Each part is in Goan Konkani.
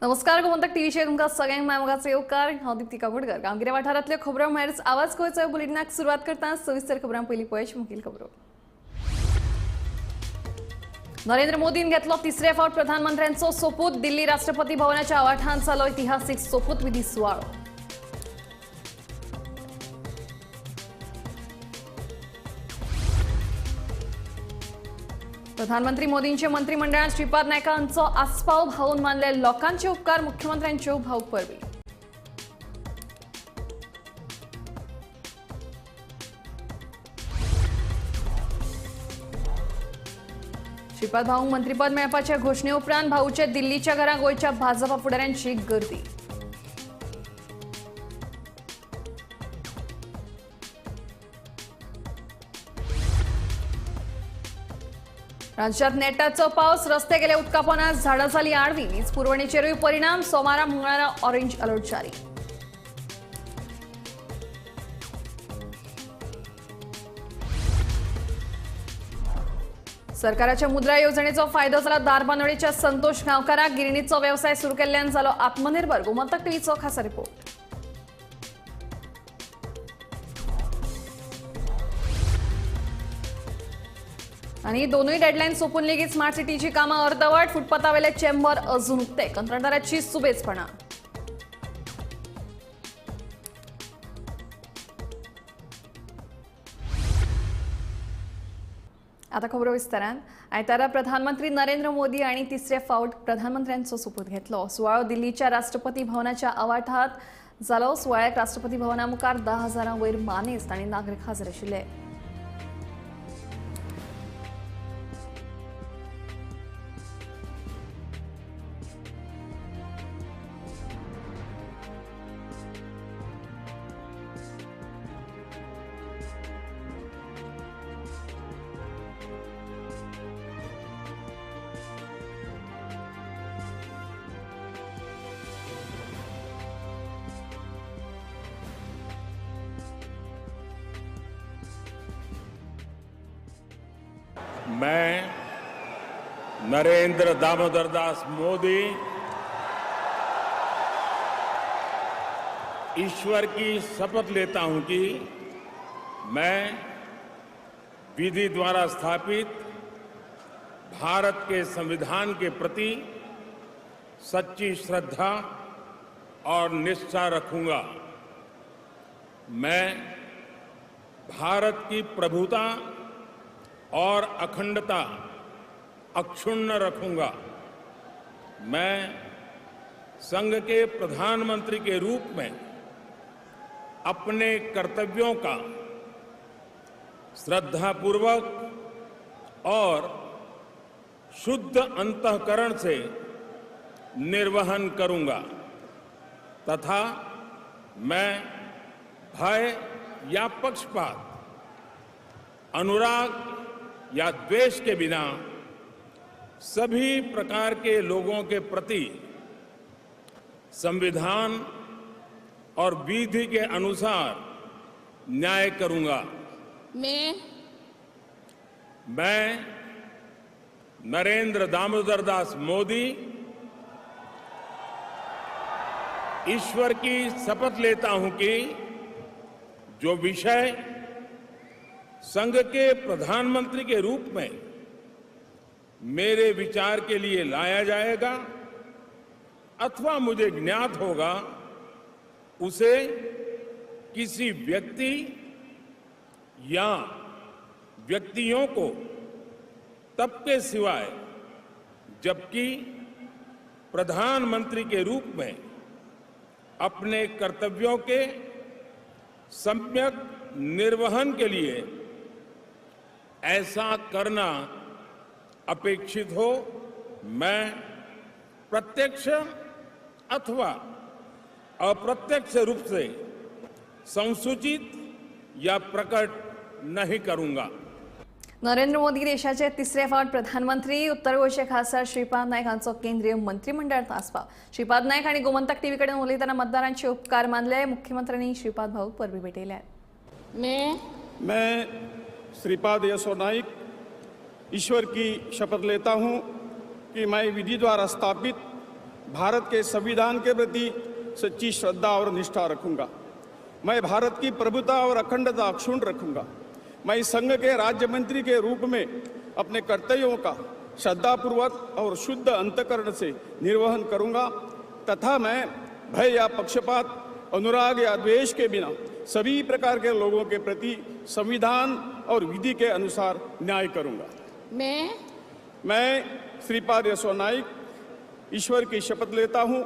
नमस्कार, गोमंतक टीव्हीचेर तुमकां सगळ्यांक माय येवकार. हांव दीप्ती काकोडकर. गांवगिऱ्या वाठारांतल्यो खबरो म्हळ्यार आवाज गोंयचो बुलेटिनाक सुरवात करता. सविस्तर खबरां पयलीं पळय मुखेल खबरो. नरेंद्र मोदीन घेतलो तिसरे फावट प्रधानमंत्र्यांचो सोपूत. दिल्ली राष्ट्रपती भवनाच्या आवाठांत जालो इतिहासीक सोपूतविधी सुवाळो. प्रधानमंत्री मोदींचे मंत्रिमंडळात श्रीपाद नायकांचो आस्पाव. भाऊन मानले लोकांचे उपकार, मुख्यमंत्र्यांच्यो भाऊक परबी. श्रीपाद भाऊंक मंत्रीपद मेळपाचे घोशणे उपरांत भाऊचे दिल्लीच्या घरा गोंयच्या भाजपा फुडाऱ्यांची गर्दी. राज्यात नेटाचो पावस, रस्ते गेले उदकापोनात, झाडां जाली आडवी, वीज पुरवणेचेरूय परिणाम. सोमारा मंगळारा ऑरेंज अलर्ट जारी. सरकाराच्या मुद्रा येवजणेचो फायदो जाला दारबांदोडेच्या संतोष गांवकाराक. गिरणीचो वेवसाय सुरू केल्ल्यान जालो आत्मनिर्भर. गोमंतक टीव्हीचो खासा रिपोर्ट. आणि दोनूय डेडलायन सोपून लेगीत स्मार्ट सिटीची कामां अर्दवट. फुटपाथावेले चेंबर अजून उक्ते. कंत्राटदाराची सुबेजपणा. आता खबरो विस्तारान. आयतारा प्रधानमंत्री नरेंद्र मोदी आणि तिसरे फावट प्रधानमंत्र्यांचो सोपूत घेतलो. सुवाळो दिल्लीच्या राष्ट्रपती भवनाच्या आवाठात जालो. सुवाळ्याक राष्ट्रपती भवना मुखार 10,000 वयर मानेस्त आनी नागरीक हजर आशिल्ले. मैं नरेंद्र दामोदर दास मोदी ईश्वर की शपथ लेता हूं कि मैं विधि द्वारा स्थापित भारत के संविधान के प्रति सच्ची श्रद्धा और निष्ठा रखूंगा। मैं भारत की प्रभुता और अखंडता अक्षुण्ण रखूंगा। मैं संघ के प्रधानमंत्री के रूप में अपने कर्तव्यों का श्रद्धापूर्वक और शुद्ध अंतःकरण से निर्वहन करूंगा तथा मैं भय या पक्षपात, अनुराग या द्वेष के बिना सभी प्रकार के लोगों के प्रति संविधान और विधि के अनुसार न्याय करूंगा। मैं नरेंद्र दामोदर दास मोदी ईश्वर की शपथ लेता हूं कि जो विषय संघ के प्रधानमंत्री के रूप में मेरे विचार के लिए लाया जाएगा अथवा मुझे ज्ञात होगा, उसे किसी व्यक्ति या व्यक्तियों को तब के सिवाय जबकि प्रधानमंत्री के रूप में अपने कर्तव्यों के सम्यक निर्वहन के लिए ऐसा करना अपेक्षित हो, मैं प्रत्यक्ष अथवा अप्रत्यक्ष रूप से संसूचित या प्रकट नहीं करूंगा। नरेंद्र मोदी देशाचे तिसरे फावट प्रधानमंत्री. उत्तर गोंयचे खासदार श्रीपाद नायक हांचो केंद्रीय मंत्रिमंडळात आस्पाव. श्रीपाद नायक हांणी गोमंतक टीव्ही कडेन उलयतना मतदारांचे उपकार मानले. मुख्यमंत्र्यांनी श्रीपाद भाऊक परबी भेटयल्या. मैं श्रीपाद यसो नाइक ईश्वर की शपथ लेता हूं कि मैं विधि द्वारा स्थापित भारत के संविधान के प्रति सच्ची श्रद्धा और निष्ठा रखूंगा। मैं भारत की प्रभुता और अखंडता अक्षुण्ण रखूंगा। मैं संघ के राज्य मंत्री के रूप में अपने कर्तव्यों का श्रद्धापूर्वक और शुद्ध अंतकरण से निर्वहन करूंगा तथा मैं भय या पक्षपात, अनुराग या द्वेष के बिना सभी प्रकार के लोगों के प्रति संविधान और विधि के अनुसार न्याय करूंगा। मैं श्रीपाद यसो नाइक ईश्वर की शपथ लेता हूं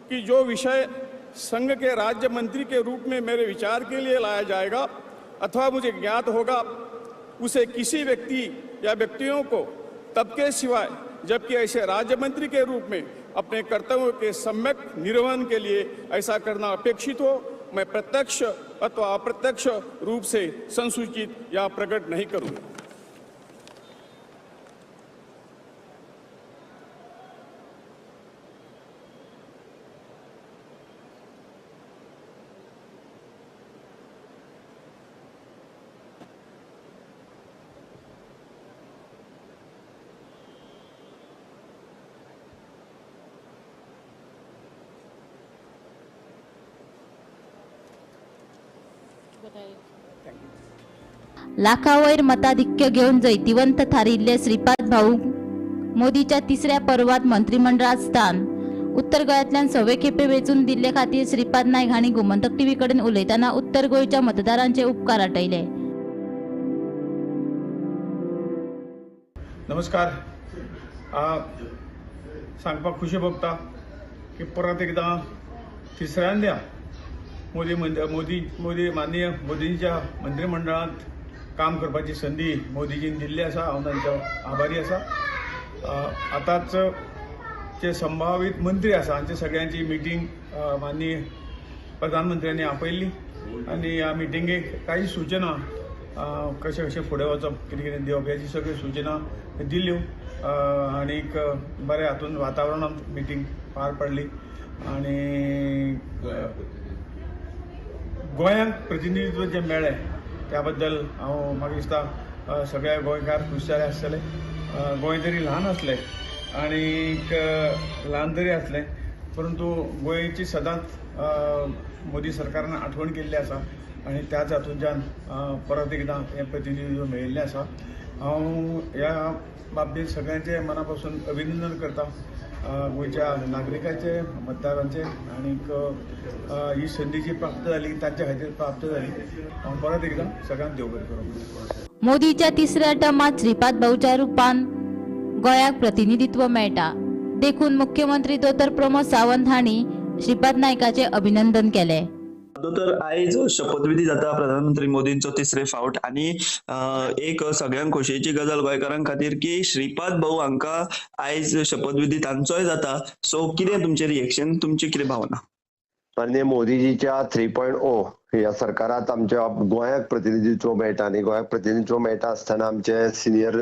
कि जो विषय संघ के राज्य मंत्री के रूप में मेरे विचार के लिए लाया जाएगा अथवा मुझे ज्ञात होगा, उसे किसी व्यक्ति या व्यक्तियों को तब के सिवाय जबकि ऐसे राज्य मंत्री के रूप में अपने कर्तव्यों के सम्यक निर्वहन के लिए ऐसा करना अपेक्षित हो, मैं प्रत्यक्ष अथवा अप्रत्यक्ष रूप से संसूचित या प्रकट नहीं करूंगा। लाखावयर मताधिक्य घेवन जैतिवंत थारिल्ले श्रीपाद भाऊ मोदीच्या तिसऱ्या पर्वात मंत्रिमंडळात स्थान. उत्तर गोंयांतल्यान सवे खेपे वेंचून दिल्ले खातीर श्रीपाद नायक हांणी गोमंतक टीव्ही कडेन उलयतना उत्तर गोंयच्या मतदारांचे उपकार आटयले. नमस्कार. सांगपाक खुशी भोगता की परत एकदां तिसऱ्यांदा मोदी मोदी मोदी माननीय मोदींच्या मंत्रिमंडळांत काम करपाची संदी मोदीजीन दिल्ली आसा. हांव तांचो आभारी आसा. आतांच जे संभावीत मंत्री आसा हांचे सगळ्यांची मिटींग माननीय प्रधानमंत्र्यांनी आपयल्ली आनी ह्या मिटिंगेक काही सूचना कशें कशें फुडें वचप, कितें कितें दिवप ह्याची सगळ्यो सूचना दिल्यो आनीक बरें हातून वातावरणांत मिटींग पार पडली आनी गोंयांक प्रतिनिधित्व जें मेळ्ळें त्या बद्दल हांव म्हाका दिसता सगळे गोंयकार खूश जाले आसतले. गोंय तरी ल्हान आसलें आनीक ल्हान तरी आसलें परंतु गोंयची सदांच मोदी सरकारान आठवण केल्ली आसा आनी त्याच हातूंतल्यान परत एकदां हें प्रतिनिधित्व मेळिल्लें आसा. हांव ह्या बाबतींत सगळ्यांचें मना पासून अभिनंदन करता, गोंयच्या नागरिकांचे, मतदारांचे आनीक ही संदी जी प्राप्त जाली तांच्या खातीर प्राप्त जाली. हांव परत एकदां सगळ्यांक देव बरें करूं. मोदीच्या तिसऱ्या टर्मात श्रीपाद भाऊच्या रूपान गोंयाक प्रतिनिधित्व मेळटा देखून मुख्यमंत्री दोतोर प्रमोद सावंत हांणी श्रीपाद नायकाचे अभिनंदन केले. दोतोर, आयज शपथविधी जाता प्रधानमंत्री मोदींचो तिसरे फावट आनी एक सगळ्यांक खोशयेची गजाल गोंयकारां खातीर की श्रीपाद भाऊ हांकां आयज शपथविधी तांचोय जाता. सो कितें तुमचें रिएक्शन, तुमची कितें भावना? माननीय मोदीजीच्या 3.0 ह्या सरकारात आमच्या गोंयाक प्रतिनिधित्व मेळटा आनी गोंयाक प्रतिनिधित्व मेळटा आसतना आमचे सिनियर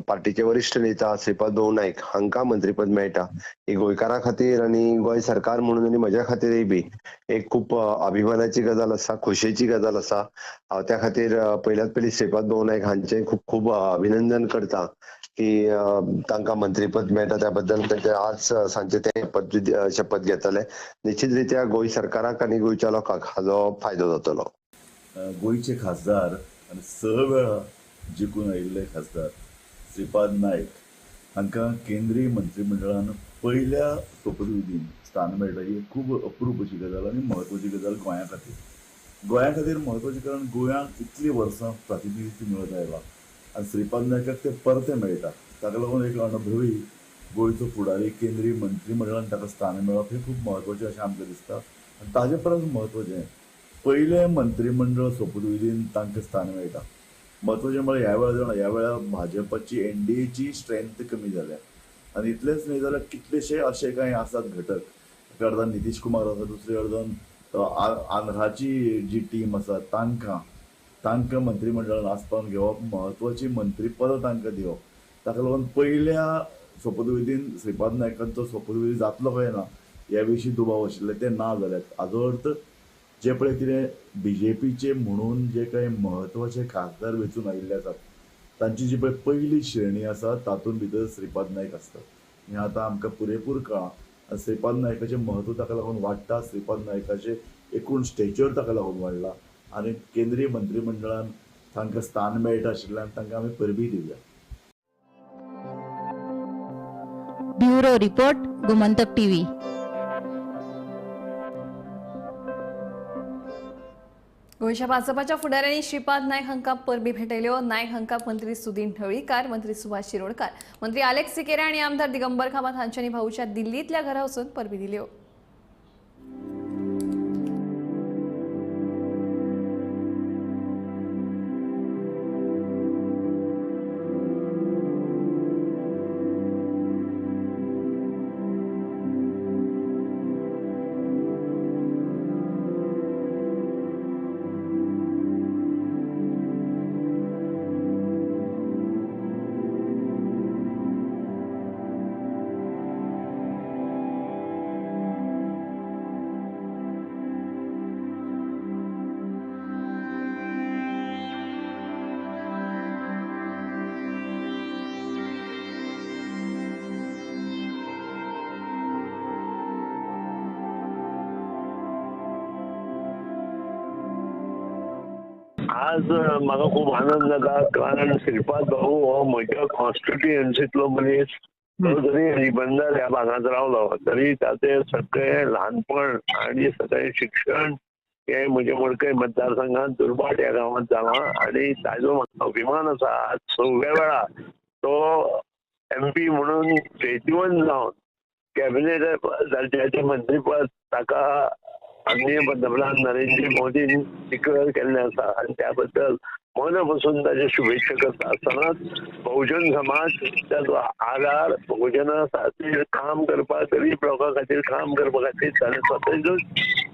पार्टीचे वरिश्ठ नेता श्रीपाद भाऊ नायक हांकां मंत्रीपद मेळटा. ही गोंयकारां खातीर आनी गोंय सरकार म्हणून आनी म्हज्या खातीरय बी एक खूब अभिमानाची गजाल आसा, खोशयेची गजाल आसा. हांव त्या खातीर पयल्यात पयलीं श्रीपाद भाऊ नायक हांचें खूब खूब अभिनंदन करता की तांकां मंत्रीपद मेळटा त्या बद्दल तांचे आज सांजचे ते शपथ घेतले. निश्चित रित्या गोंय सरकाराक आनी गोंयच्या लोकांक हाजो फायदो जातलो. गोंयचे खासदार आनी 6 वेळा जिखून आयिल्ले खासदार श्रीपाद नायक हांकां केंद्रीय मंत्रिमंडळान पयल्या सोपतविधीन स्थान मेळटा ही खूब अप्रूप अशी गजाल आनी म्हत्वाची गजाल गोंया खातीर. गोंया खातीर म्हत्वाची कारण गोंयांक इतलीं वर्सां प्रतिनिधित्व मेळत आयलां आनी श्रीपाद नायकाक तें परतें मेळटा. ताका लागून एक अणभवी गोंयचो फुडारी केंद्रीय मंत्रिमंडळान ताका स्थान मेळप हें खूब म्हत्वाचें अशें आमकां दिसता. आनी ताजे परस म्हत्वाचें पयलें मंत्रिमंडळ सोपतविधीन तांकां स्थान मेळटा. म्हत्वाचें म्हळ्यार ह्या वेळार ह्या वेळार भाजपाची एनडीएची स्ट्रेंथ कमी जाल्या आनी इतलेंच न्हय जाल्यार कितलेशे अशे कांय आसात घटक, एका अर्दान नितीश कुमार आसा, दुसरे अर्दान आंध्राची जी टीम आसा तांकां तांकां मंत्रिमंडळान आसपावन घेवप, म्हत्वाची मंत्रीपदां तांकां दिवप. ताका लागून पयल्या सोपतविधीन श्रीपाद नायकांचो सोपतविधी जातलो काय ना ह्या विशीं दुबाव आशिल्ले, ते ना जाल्यात. हाजो अर्थ जे पळय कितें बीजेपीचे म्हणून जे कांय म्हत्वाचे खासदार वेंचून आयिल्ले आसात तांची जी पळय पयली श्रेणी आसा तातूंत भितर श्रीपाद नायक आसतात. हें आतां आमकां पुरेपूर कळ्ळां श्रीपाद नायकाचें म्हत्व ताका लागून वाडटा. श्रीपाद नायकाचें एकूण स्टेचर ताका लागून वाडला आनी केंद्रीय मंत्रीमंडळान तांकां स्थान मेळटा आशिल्ल्यान तांकां आमी परबी दिवया. Bureau report, Gomantak TV. गोंयच्या भाजपाच्या फुडाऱ्यांनी श्रीपाद नायक हांकां परबी भेटयल्यो. नायक हांकां मंत्री सुदीन ढवळीकार, मंत्री सुभाष शिरोडकार, मंत्री आलेक्स सिकेरा आनी आमदार दिगंबर कामत हांच्यांनी भाऊच्या दिल्लींतल्या घरा वचून परबी दिल्यो. आज म्हाका खूब आनंद जाता कारण श्रीपाद भाऊ हो म्हज्या कॉन्स्टिट्युएन्सींतलो मनीस. तो जरी रिबंदर ह्या भागांत रावलो तरी ताचें सगळें ल्हानपण आनी सगळें शिक्षण हें म्हज्या मडकय मतदारसंघात दुर्भाट ह्या गांवांत जालां आनी ताजो म्हाका अभिमान आसा. आज सव्या वेळा तो एमपी म्हणून जैतिवंत जावन कॅबिनेट दर्जाचें मंत्रीपद ताका माननीय पंतप्रधान नरेंद्र मोदीन डिक्लेअर केल्लें आसा आनी त्या बद्दल मना पसून ताचे शुभेच्छा करता आसतनाच बहुजन समाज ताचो आदार बहुजना खातीर काम करपाक, गरीब लोकां खातीर काम करपा खातीर ताणें स्वताचोच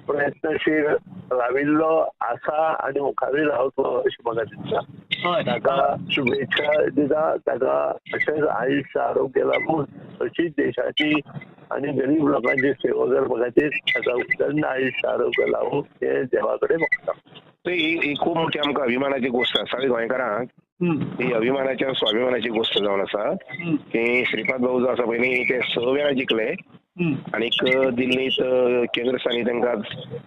प्रयत्नशील राविल्लो आसा आनी मुखारूय रावतलो अशें म्हाका दिसता. ताका शुभेच्छा दिता. ताका अशेंच आयुश्य आरोग्य लाबून अशीच देशाची आनी गरीब लोकांची सेवा करपा खातीर ताका उदंड आयुश्य आरोग्य लावूं हें देवा कडेन मागता. ही खूब मोठी आमकां अभिमानाची गोश्ट आसा सगळ्या गोंयकारांक. ही अभिमानाची आनी स्वाभिमानाची गोश्ट जावन आसा की श्रीपाद भाऊ जो आसा पळय न्ही ते 6 वेळा जिखले आनीक दिल्लींत केंद्र स्थानी तांकां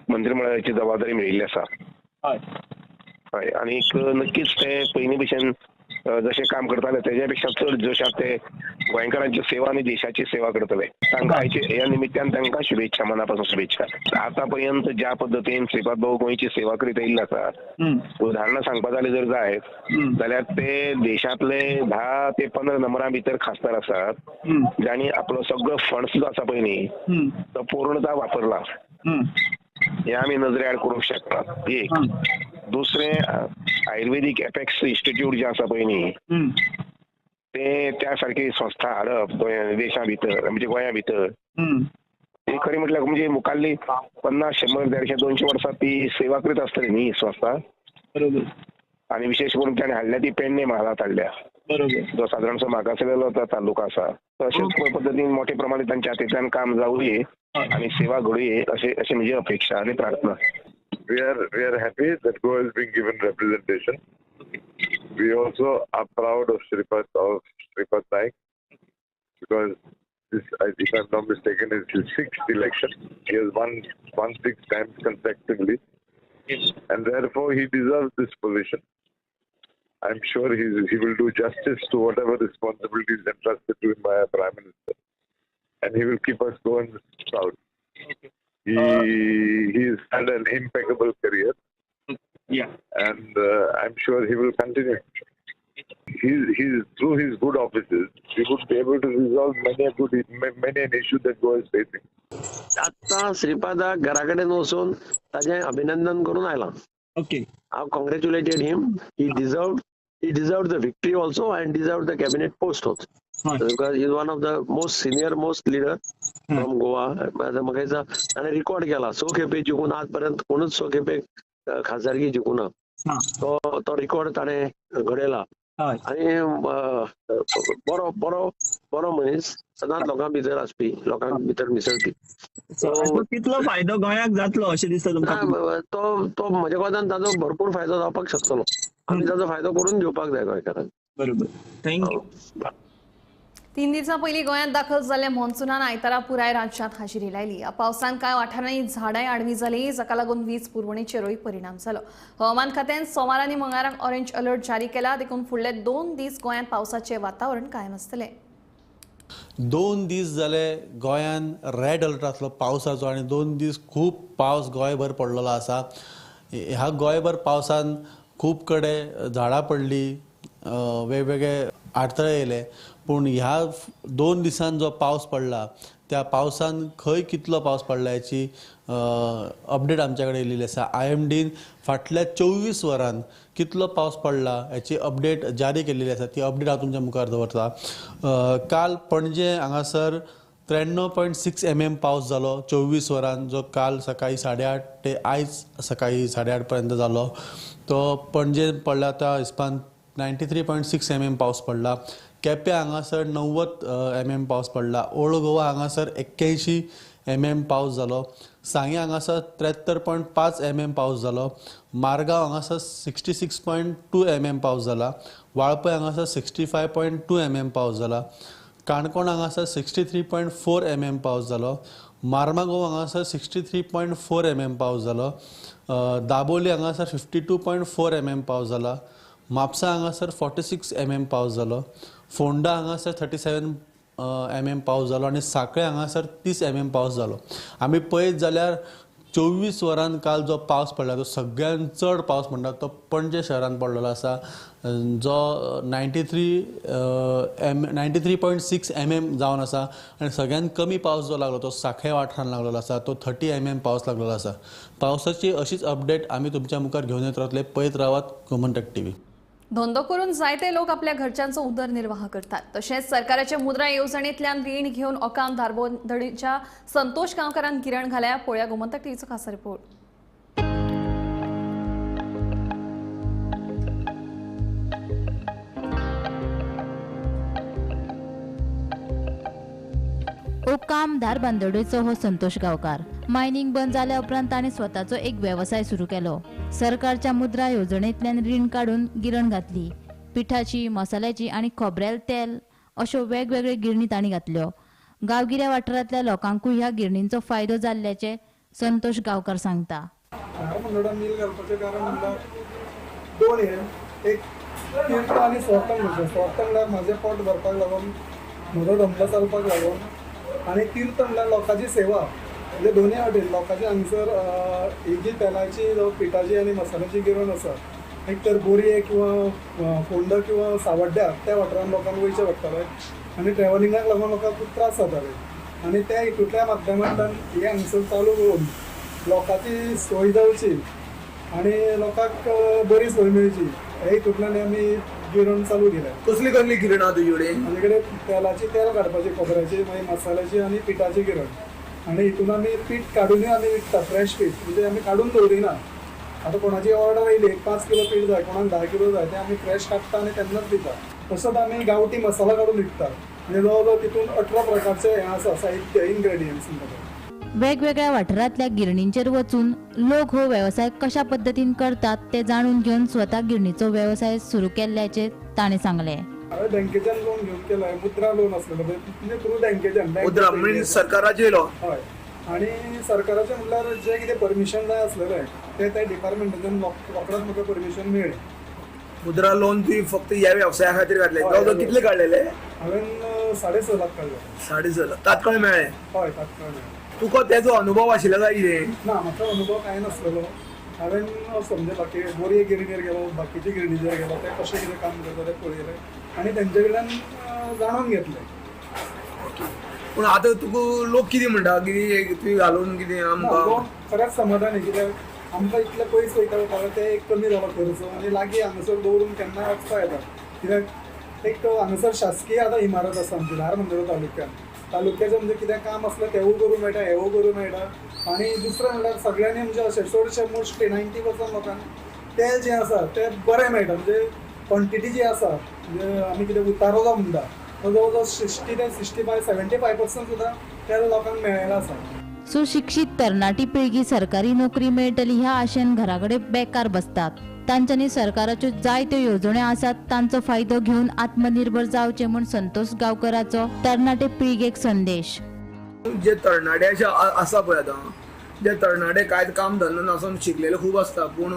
मंत्रिमंडळाची जबाबदारी मेळिल्ली आसा. हय, आनीक नक्कीच ते पयलीं भशेन जशें काम करताले तेज्या पेक्षा चड जोशात ते गोंयकारांची सेवा आनी देशाची सेवा करतले. तांकां आयचे ह्या निमित्तान तांकां शुभेच्छा, मना पासून शुभेच्छा. आतां पर्यंत ज्या पद्दतीन श्रीपाद भाऊ गोंयची सेवा करीत आयिल्ले आसा, उदाहरणां सांगपा जालें जर जायत जाल्यार ते देशांतले 10 ते 15 नंबरां भितर खासदार आसात जांणी आपलो सगळो फंड्स जो आसा पळय न्ही तो पूर्णता वापरला. हे आमी नजरे आड करूंक शकतात. एक दुसरें, आयुर्वेदीक एपेक्स इन्स्टिट्यूट जें आसा पळय न्ही ते त्या सारकी संस्था हाडप देशा भितर म्हणजे गोंया भितर ही खरी म्हटल्यार म्हणजे मुखाल्ली 50, 100, 150, 200 वर्सां ती सेवा करीत आसतली न्ही संस्था. बरोबर. आनी विशेश करून ताणें हाडल्या ती पेडणे म्हालांत हाडल्या. बरोबर. जो सादारणसो मागासलेलो तालुका आसा. तशेंच पद्दतीन मोठे प्रमाणात तांच्या हातींतल्यान काम जावये आनी सेवा घडये अशें अशें म्हजी अपेक्षा आनी प्रार्थना. We are happy that Goa is being given representation. We also are proud of Shripad Naik because this, if I'm not mistaken, is his 6th election. He has won 6 times consecutively, and therefore he deserves this position. I'm sure he will do justice to whatever responsibilities entrusted to him by our Prime Minister, and he will keep us going proud. Okay. He's had an impeccable career. Yeah. And I'm sure he will continue. He's through his good offices, he would be able to resolve many an issue that Goa is facing. आत्ता श्रीपादाक घरा कडेन वचून ताजें अभिनंदन करून आयलां. Okay. I congratulated him. He deserved the victory also and deserved the cabinet post also. Because he is one of the most senior most leader from Goa. म्हाका दिसता ताणें रिकॉर्ड केला. 6 खेपे जिखून आजपर्यंत कोणूच 6 खेपे खासदारकी जिखूना. तो रिकॉर्ड ताणें घडयला आनी बरो बरो बरो मनीस, सदांच लोकां भितर आसपी, लोकां भितर मिसळपी. कितलो फायदो गोंयाक जातलो अशें दिसता तुमकां? तो तो म्हज्या कोतान ताजो भरपूर फायदो जावपाक शकतलो. आमी ताजो फायदो करून घेवपाक जाय गोंयकारांक. बरोबर. Thank you. 3 दिसां पयलीं गोंयांत दाखल जाल्ल्या मॉन्सुनान आयतारा पुराय राज्यांत हाजेरी लायली. ह्या पावसान कांय वाठारांनी झाडांय आडवी जाली, जाका लागून वीज पुरवणेचेरूय परिणाम जालो. हवामान खात्यान सोमार आनी मंगळाराक ऑरेंज अलर्ट जारी केला, देखून फुडले 2 दीस गोंयांत पावसाचें वातावरण कायम आसतलें. 2 दीस जाले गोंयान रेड अलर्ट आसलो पावसाचो आनी 2 दीस खूब पावस गोंयभर पडलेलो आसा. ह्या गोंयभर पावसान खूब कडेन झाडां पडली, वेगवेगळे आडथळे येयले, पूण ह्या 2 दिसान जो पावस पडला त्या पावसान खंय कितलो पावस पडला हेची अपडेट आमच्या कडेन येयलेली आसा. IMDन फाटल्या 24 वरान कितलो पावस पडला हेची अपडेट जारी केलेली आसा. ती अपडेट हांव तुमच्या मुखार दवरता. काल पणजे हांगासर 93.6 mm पावस जालो 24 वरान, जो काल सकाळी 8:30 ते आयज सकाळी 8:30 पर्यंत जालो. तो पणजे पडला त्या हिसपान 93.6 mm पावस पडला. केप्यां हांगासर 90 mm पावस पडला. ओल्ड गोवा हांगासर 81 mm पावस जालो. सांगे हांगासर 73.5 mm पावस जालो. मारगांव हांगासर 66.2 mm पावस जाला. वाळपय हांगासर 65.2 mm पावस जाला. काणकोण हांगासर 63.4 mm पावस जालो. मार्मागोव हांगासर 63.4 mm पावस जालो. दाबोली हांगासर 52.4 mm पावस जाला. म्हापसा हांगासर 46 mm पावस जालो. फोंडा हांगासर 37 mm पावस जालो आनी सांखळे हांगासर 30 mm पावस जालो. आमी पळयत जाल्यार 24 वरान काल जो पावस पडला तो सगळ्यात चड पावस म्हणटा तो पणजे शहरान पडलेलो आसा, जो 93.6 mm जावन आसा. आनी सगळ्यात कमी पावस जो लागलो तो सांखळे वाठारान लागलेलो आसा, तो 30 mm पावस लागलेलो आसा. पावसाची अशीच अपडेट आमी तुमच्या मुखार घेवन येत रावतले. पळयत रावात गोमंतक टीव्ही. धंदो करून जायते लोक आपल्या घरच्यांचो उदरनिर्वाह करतात. तशेंच सरकाराच्या मुद्रा येवजणेंतल्यान रीण घेवन ओकाम धारबोदडीच्या संतोष गांवकारान गिरण घाल्या. पळोवया गोमंतक टीव्हीचो खासा रिपोर्ट. ओकाम धारबांदोडेचो हो संतोष गांवकार मायनिंग बंद जाल्या उपरांत ताणें स्वताचो एक वेवसाय सुरू केलो. सरकारच्या मुद्रा येवजणेंतल्यान रीण काडून गिरण घातली. पिठाची, मसाल्याची आनी खोबरेल तेल अश्यो वेगवेगळे गिरणी तांणी घातल्यो. गांवगिऱ्या वाठारांतल्या लोकांकूय ह्या गिरणींचो फायदो जाल्ल्याचें संतोष गांवकार सांगता. धारबांदोडा मील घालपाचें कारण म्हणल्यार 2 हे, एक तीर्थ आनी स्वार्थ. म्हणजे स्वार्थ म्हणल्यार म्हाजें पोट भरपाक लागून, म्हजो धंदो चलपाक लागून, आनी तीर्थ म्हणल्यार लोकांची सेवा. म्हणजे दोनूय वाटेन लोकांची हांगसर ही जी तेलाची जावं पिठाची आनी मसाल्याची गिरण आसा, एक तर बोरये किंवा फोंडा किंवा सावड्ड्या त्या वाठारान लोकांक वयचें पडटालें आनी ट्रॅव्हलिंगाक लागून लोकांक खूब त्रास जाताले. आनी त्या हितूंतल्या माध्यमांतल्यान हें हांगसर चालू करून लोकांची सोय जावची आनी लोकांक बरी सोय मेळची ह्या हितूंतल्यान आमी गिरण चालू केल्या. कसली कसली गिरण आहा तुजे कडेन? आमचे कडेन तेलाची, तेल काडपाची, खोबऱ्याची, मागीर मसाल्याची आनी पिठाची गिरण. आनी हितून आमी पीठ काडुनूय आमी विकता, फ्रेश पीठ, म्हणजे आमी काडून दवरिना. आतां कोणाची ऑर्डर आयली, एक 5 किलो पीठ जाय, कोणाक 10 किलो जाय, तें आमी फ्रेश काडटा आनी तेन्नाच दिता. तसोच आमी गांवठी मसाला काडून विकता. म्हणजे जवळ जवळ तितून 18 प्रकारचे हें आसा साहित्य, इनग्रेडियंट्स. वेगवेगळ्या वाठारांतल्या गिरणींचेर वचून लोक हो वेवसाय कशा पद्दतीन करतात ते जाणून घेवन स्वता गिरणीचो वेवसाय सुरू केल्ल्याचें ताणें सांगलें. हांवें बँकेच्यान लोन घेवन केलां, मुद्रा लोन आसलेलो म्हणजे थ्रू बँकेच्यान. मुद्रा म्हणजे सरकाराचें लोन? हय. आनी सरकाराचें म्हणल्यार जें कितें परमिशन जाय आसलेलें तें त्या डिपार्टमेंटाच्यान रोखडेंच म्हाका परमिशन मेळ्ळें. मुद्रा लोन तुवें फक्त ह्या वेवसाया खातीर काडलें? जवळ कितले काडलेले? हांवें 6.5 लाख काडले. 6.5 लाख तात्काळ मेळ्ळें? हय, तात्काळ मेळ्ळें. तुका तेजो अनुभव आशिल्लो काय कितें? ना, म्हाका अनुभव कांय नासलेलो. हांवें समजें बाकी बोरये गिरणीर गेलो, बाकीचे गिरणीचेर गेलो, ते कशें कितें काम करता तें पळयलें आनी तेंचे कडल्यान जाणून घेतलें. पूण आतां तुका लोक कितें म्हणटा, कितें तुवें घालून कितें आमकां? लोक खरेंच समाधान कित्याक आमकां इतलें पयस वयता वयता तें एक कमी जाला खर्च आनी लागीं हांगासर दवरून केन्नाय वचपा येता. कित्याक एक हांगासर शासकीय आतां इमारत आसा आमची धारबांदोडा तालुक्यान. तालुक्याचें म्हणजे कितें काम आसलें तेवूय करूंक मेळटा, हेवूय करूंक मेळटा. आनी दुसरें म्हणल्यार सगळ्यांनी म्हणजे अशें चडशें मोस्टली 90% लोकांक तेल जें आसा तें बरें मेळटा. म्हणजे क्वॉन्टिटी जी आसा, म्हणजे आमी कितें उतारो जो म्हणटा तो जवळ जवळ 60 ते 65 75% सुद्दां तेल लोकांक मेळ्ळेलें आसा. सुशिक्षीत तरणाटी पिळगी सरकारी नोकरी मेळटली ह्या आशेन घराकडे बेकार बसतात. तांच्यांनी सरकाराच्यो जायत्यो येवजण्यो आसात तांचो फायदो घेवन आत्मनिर्भर जावचें म्हूण संतोष गांवकराचो तरणाटे पिळगेक संदेश. जे तरणाटे अशे आसा पळय आतां, जे तरणाटे कांय काम धंदो नासून शिकलेले खूब आसता पूण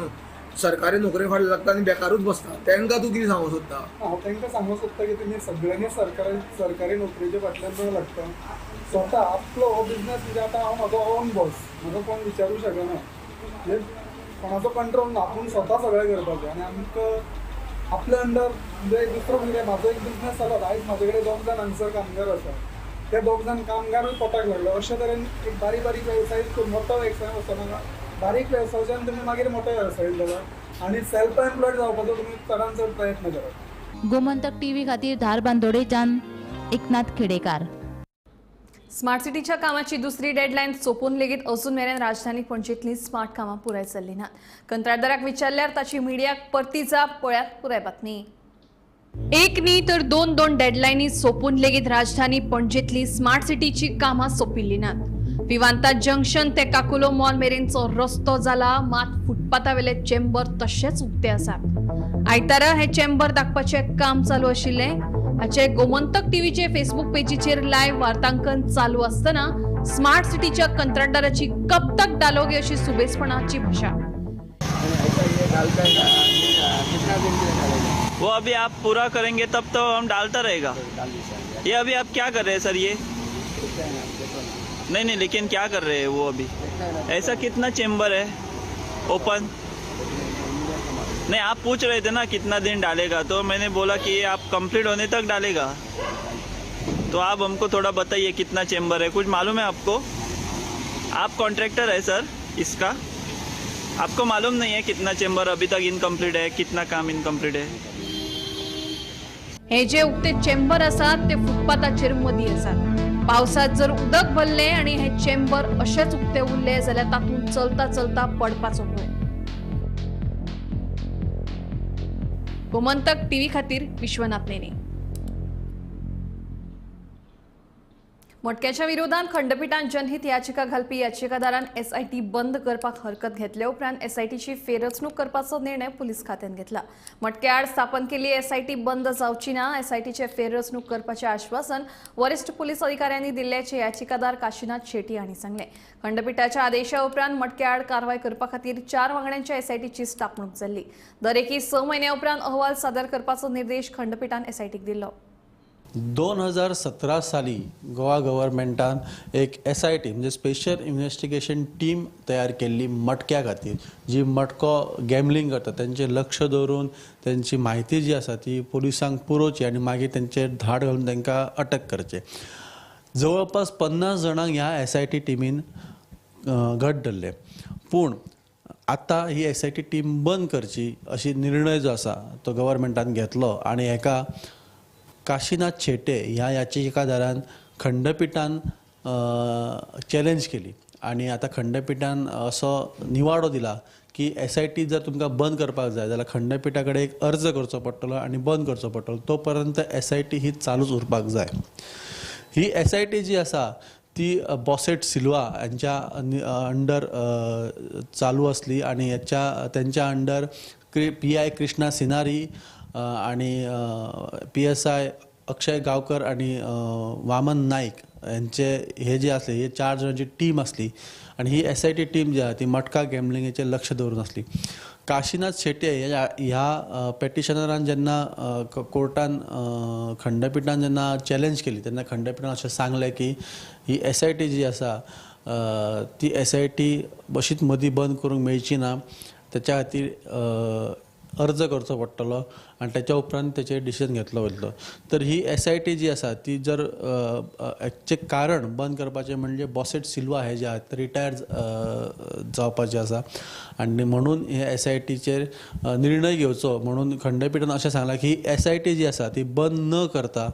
सरकारी नोकरी फाटल्यान लागता आनी बेकारूच बसता, तांकां तूं कितें सांगूंक सोदता? हांव तांकां सांगूंक सोदता की तुमी सगळ्यांनी सरकारी नोकरेच्या फाटल्यान न लागता स्वता आपलो हो बिजनेस, म्हणजे आतां हांव म्हजो ओन बॉस, म्हाका कोण विचारूं शकना, म्हणजे कोणाचो कंट्रोल ना, आपूण स्वता सगळें करपाचें. आनी आमकां आपल्या अंडर म्हणजे दुसरो म्हणजे म्हाजो एक बिजनेस जालो, आयज म्हाजे कडेन 2 जाण हांगसर कामगार आसा, ते 2 जाण कामगारूय पोटाक लागले. अशे तरेन एक बारीक बारीक वेवसाय, मोटो वेवसाय वचनाका, बारीक वेवसायाच्यान तुमी मागीर मोटो वेवसाय जाला आनी सेल्फ एम्प्लॉयड जावपाचो तुमी चडान चड प्रयत्न करात. गोमंतक टीव्ही खातीर धारबांदोडेच्यान एकनाथ खेडेकार. स्मार्ट सिटीच्या कामाची दुसरी डेडलायन सोंपून लेगीत अजून मेरेन राजधानी पणजेंतली स्मार्ट कामां पुराय चल्ली नात. कंत्राटदाराक विचारल्यार ताची मिडियाक परती जाप. पळयात पुराय बातमी. एक न्ही तर 2-2 डेडलायनी सोंपून लेगीत राजधानी पणजेंतली स्मार्ट सिटीची कामां सोंपिल्ली नात. विवांता जंक्शन ते काकुलो मॉल मेरेनचो रस्तो जाला, मात फुटपाथावेले चेंबर तशेंच उक्ते आसात. आयतारा हे चेंबर दाखपाचें काम चालू आशिल्लें. हाचे गोमंतक टीव्हीचे फेसबुक पेजीचेर लायव्ह वार्तांकन चालू आसतना स्मार्ट सिटीच्या कंत्राटदाराची कब तक डालोगे अशी सुबेजपणाची भाशा. वो अभी आप पूरा करेंगे तब तो हम डालता रहेगा. ये अभी आप क्या कर रहे हैं सर? ये नहीं नहीं, लेकिन क्या कर रहे हैं वो अभी? ऐसा कितना चेम्बर है ओपन? नहीं, आप पूछ रहे थे ना कितना दिन डालेगा, तो मैंने बोला कि ये आप कंप्लीट होने तक डालेगा. तो आप हमको थोड़ा बताइए कितना चेम्बर है, कुछ मालूम है आपको? आप कॉन्ट्रैक्टर है सर इसका, आपको मालूम नहीं है कितना चेम्बर अभी तक इनकम्प्लीट है, कितना काम इनकम्प्लीट है? हे जे उक्ते चेंबर आसात ते फुटपाथाचेर मदीं आसात. पावसात जर उदक भरलें आनी हे चेंबर अशेंच उक्ते उरले जाल्यार तातूंत चलता चलता पडपाचो भंय. गोमंतक टीव्ही खातीर विश्वनाथ नेने. मटक्याच्या विरोधात खंडपीठान जनहित याचिका घालपी याचिकादारान एसआयटी बंद करपाक हरकत घेतले उपरांत एसआयटीची फेररचणूक करपाचो निर्णय पुलीस खात्यान घेतला. मटक्याआड स्थापन केल्ली एसआयटी बंद जावची ना, एसआयटीचे फेररचणूक करपाचें आश्वासन वरिष्ठ पुलीस अधिकाऱ्यांनी दिल्ल्याचें याचिकादार काशीनाथ शेटी हांणी सांगलें. खंडपीठाच्या आदेशा उपरांत मटक्याआड कारवाय करपा खातीर 4 वांगड्यांच्या एसआयटीची स्थापणूक जाल्ली. दरेकी 6 म्हयन्या उपरांत अहवाल सादर करपाचो निर्देश खंडपीठान एसआयटीक दिल्लो. 2017 साली गोवा गव्हर्मेंटान एक SIT म्हणजे स्पेशल इन्व्हेस्टिगेशन टीम तयार केल्ली मटक्या खातीर, जी मटको गॅमलिंग करता तेंचेर लक्ष दवरून तेंची म्हायती जी आसा ती पुलिसांक पुरोवची आनी मागीर तेंचेर धाड घालून तांकां अटक करचें. जवळपास 50 जाणांक ह्या SIT टिमीन घट धरले. पूण आतां ही SIT team बंद करची अशी निर्णय जो आसा तो गव्हर्मेंटान घेतलो आनी हेका काशीनाथ शेटे ह्या याचिकादारान खंडपीठान चॅलेंज केली आनी आतां खंडपीठान असो निवाडो दिला की SIT जर तुमकां बंद करपाक जाय जाल्यार खंडपीठा कडेन एक अर्ज करचो पडटलो आनी बंद करचो पडटलो, तो पर्यंत SIT ही चालूच उरपाक जाय. ही SIT जी आसा ती बॉसेट सिल्वा हांच्या अंडर चालू आसली आनी हेच्या तेंच्या अंडर PI Krishna Sinari आणि PSI Akshay Gaonkar आणि वामन नाईक यांचे हे जे असले हे 4 जाणांची टीम आसली आणि ही SIT team जी आसा ती मटका गॅमलिंगेचेर लक्ष दवरून आसली. काशीनाथ शेटे ह्या पेटिशनरान जेन्ना कोर्टान खंडपीठान जेन्ना चॅलेंज केली तेन्ना खंडपीठान अशें सांगलें की ही SIT जी आसा ती SIT अशीच मदीं बंद करूंक मेळची ना, तेच्या खातीर अर्ज करचो पडटलो आनी तेच्या उपरांत तेचेर डिसिजन घेतलो वयतलो. तर ही SIT जी आसा ती जर हेचें कारण बंद करपाचें म्हणजे बॉसेट सिल्वा हे जे आहात ते रिटायर जावपाचे आसा आनी म्हणून हे SITचेर निर्णय घेवचो म्हणून खंडपीठान अशें सांगलां की SIT जी आसा ती बंद न करता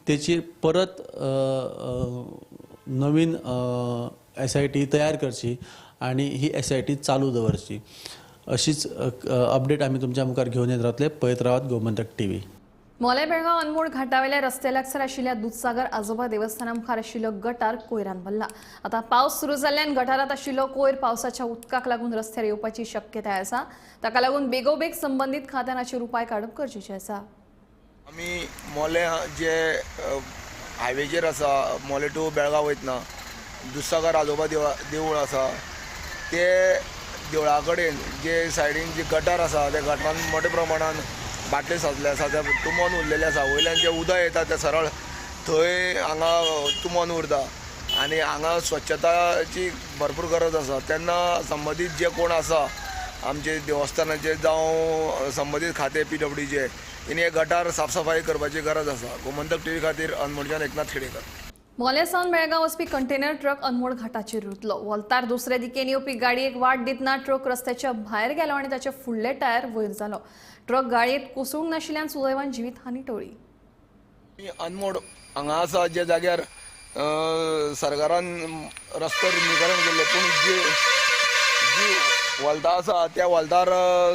तेची परत नवीन SIT तयार करची आनी ही SIT चालू दवरची. अशीच अपडेट आमी तुमच्या मुखार घेवन येत रावतले. पळयत रावात गोमंतक टीव्ही. मोलें बेळगांव अनमोड घाटावेल्या रस्त्या लागसार आशिल्ल्या दुदसागर आजोबा देवस्थाना मुखार आशिल्लो गटार कोयरान भरला. आतां पावस सुरू जाल्ल्यान गटारांत आशिल्लो कोयर पावसाच्या उदकाक लागून रस्त्यार येवपाची शक्यताय आसा. ताका लागून बेगोबेग संबंदीत खात्यान हाचेर उपाय काडप गरजेचें आसा. आमी मोलें जे हायवेचेर आसा, मोलें टू बेळगांव वयतना दुदसागर आजोबा देवूळ आसा, ते देवळा कडेन जे सायडीन जे गटार आसा त्या गटारान मोठ्या प्रमाणान बाटले साचले आसा, ते तुंबोन उरलेले आसा. वयल्यान जे उदक येता तें सरळ थंय हांगा तुंबोन उरता आनी हांगा स्वच्छताची भरपूर गरज आसा. तेन्ना संबंदीत जे कोण आसा आमचे देवस्थानाचे जावं संबंदीत खातें PWDचे तेणी हे गटार साफसफाई करपाची गरज आसा. गोमंतक टीव्ही खातीर अनमोडच्यान एकनाथ खेडेकर. मोलें सावन बेळगांव वचपी कंटेनर ट्रक अनमोड घाटाचेर रुतलो. वोल्तार दुसरे दिकेन येवपी गाडयेक वाट दितना ट्रक रस्त्याच्या भायर गेलो आनी ताचे फुडले टायर वयर जालो. ट्रक गाडयेंत कोसळूंक नाशिल्ल्यान सुदैवान जिवीत हानी टळ्ळी. अनमोड हांगा आसा ज्या जाग्यार सरकारान रस्तो रुंदीकरण केल्लें, पूण जी वोल्तां आसा त्या वोल्तार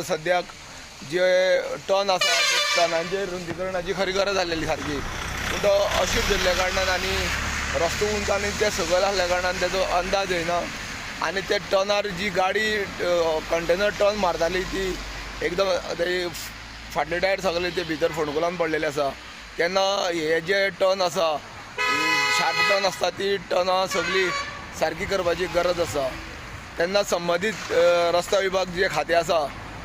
सद्याक जे टर्न आसा त्या टर्नांचेर रुंदीकरणाची खरी गरज आसलेली सारकी, पूण तो अशीर धरल्या कारणान आनी रस्तो उंच आनी ते सकयल आसल्या कारणान तेजो अंदाज येना आनी ते टर्नार जी गाडी कंटेनर टर्न मारताली ती एकदम ते फाटले टायर सगळे ते भितर फोंडकुलान पडलेले आसा. तेन्ना हे जे टर्न आसा शार्प टर्न आसता ती टर्नां सगळीं सारकी करपाची गरज आसा. तेन्ना संबंदीत रस्ता विभाग जे खातें आसा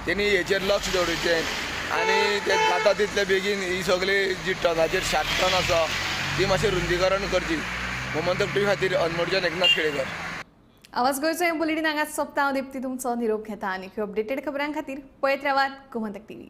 तेणी हेचेर लक्ष दवरचें आनी ते जाता तितले बेगीन ही सगळी जी टर्नाचेर शार्प टर्न आसा ती मातशें रुंदीकरण करची. गोमंतक टीव्ही खातीर अनमोडच्यान एकनाथ खेडेकर. आवाज गोंयचो हें बुलेटीन हांगाच सोंपता. हांव दीप्ती तुमचो निरोप घेता आनी अपडेटेड खबरां खातीर पळयत रावात गोमंतक टीव्ही.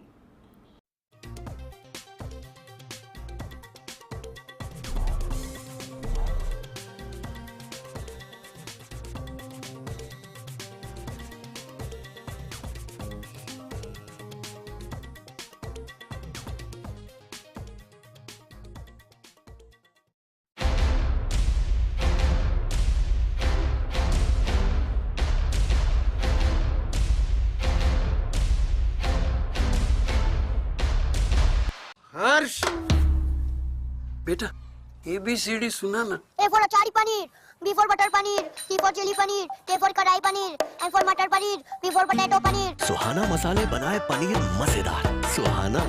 हर्ष बेटा ABCD सुना ना. A for achari paneer, B for butter paneer, C for chilli paneer, K for kadai paneer, M for matar paneer, P for potato paneer. Suhana मसाले बनाए पनीर मजेदार. सुहाना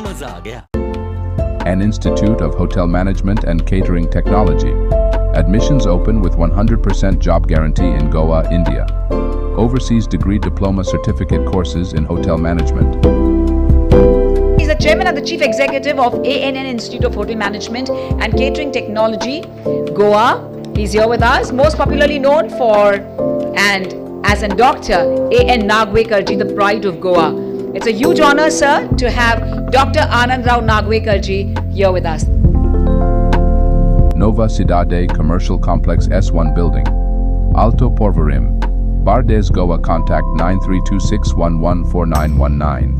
मजा आ Gaya. An Institute of Hotel Management and Catering Technology. Admissions open with 100% job guarantee in Goa, India. Overseas degree diploma certificate courses in hotel management. He's the chairman and the chief executive of ANN Institute of Hotel Management and Catering Technology, Goa. He's here with us, most popularly known for and as a doctor, A.N. Nagvekar ji, the pride of Goa. It's a huge honor, sir, to have Dr. Anand Rao Nagvekar ji here with us. Nova Cidade Commercial Complex S1 Building, Alto Porvorim, Bardez, Goa. Contact 9326114919.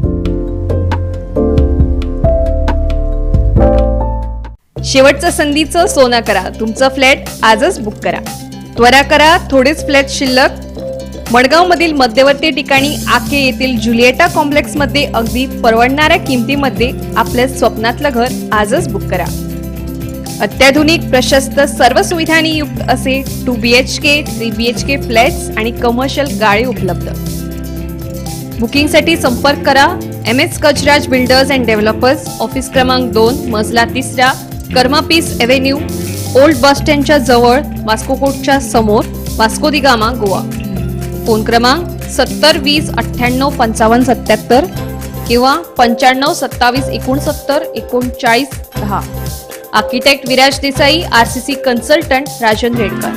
शेवटचं संधीचं सोनं करा, तुमचं फ्लॅट आजच बुक करा. त्वरा करा, थोडेच फ्लॅट शिल्लक. मडगावमधील मध्यवर्ती ठिकाणी आके येथील जुलिएटा कॉम्प्लेक्समध्ये अगदी परवडणाऱ्या किमतीमध्ये आपल्या स्वप्नातलं घर आजच बुक करा. अत्याधुनिक प्रशस्त सर्व सुविधांनी युक्त असे 2 BHK 3 BHK flats आणि कमर्शियल गाळे उपलब्ध. बुकिंगसाठी संपर्क करा MS Gajraj builders and developers, office क्रमांक 2, मजला 3, Karma peace avenue, old bus स्टँडच्या जवळ, वास्को कोर्टच्या समोर, वास्को दी गामा, गोवा. फोन क्रमांक 70 20 98 55 77 किंवा 95 27 69 39 10. Architect Viraj Desai, RCC consultant Rajan Redkar.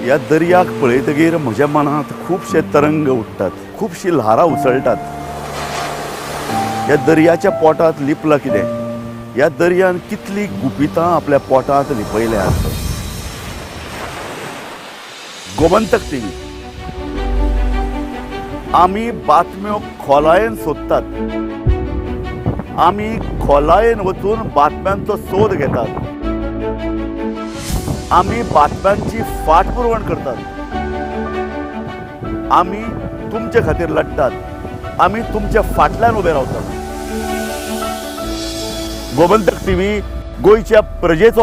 ह्या दर्याक पळयतगीर म्हज्या मनांत खुबशे तरंग उठ्ठात, खुबशी ल्हारां उसळटात. ह्या दर्याच्या पोटांत लिपलां कितें? ह्या दर्यान कितली गुपितां आपल्या पोटांत लिपयल्यात. गोमंतक टीव्ही आमी बातम्यो खोलायेन सोदतात, आमी खोलायेन वचून बातम्यांचो सोद घेतात, आमी बातम्यांची फाटपुरवण करतात, आमी तुमचे खातीर लढतात, आमी तुमच्या फाटल्यान उबे रावतात. गोमंतक टीव्ही गोंयच्या प्रजेचो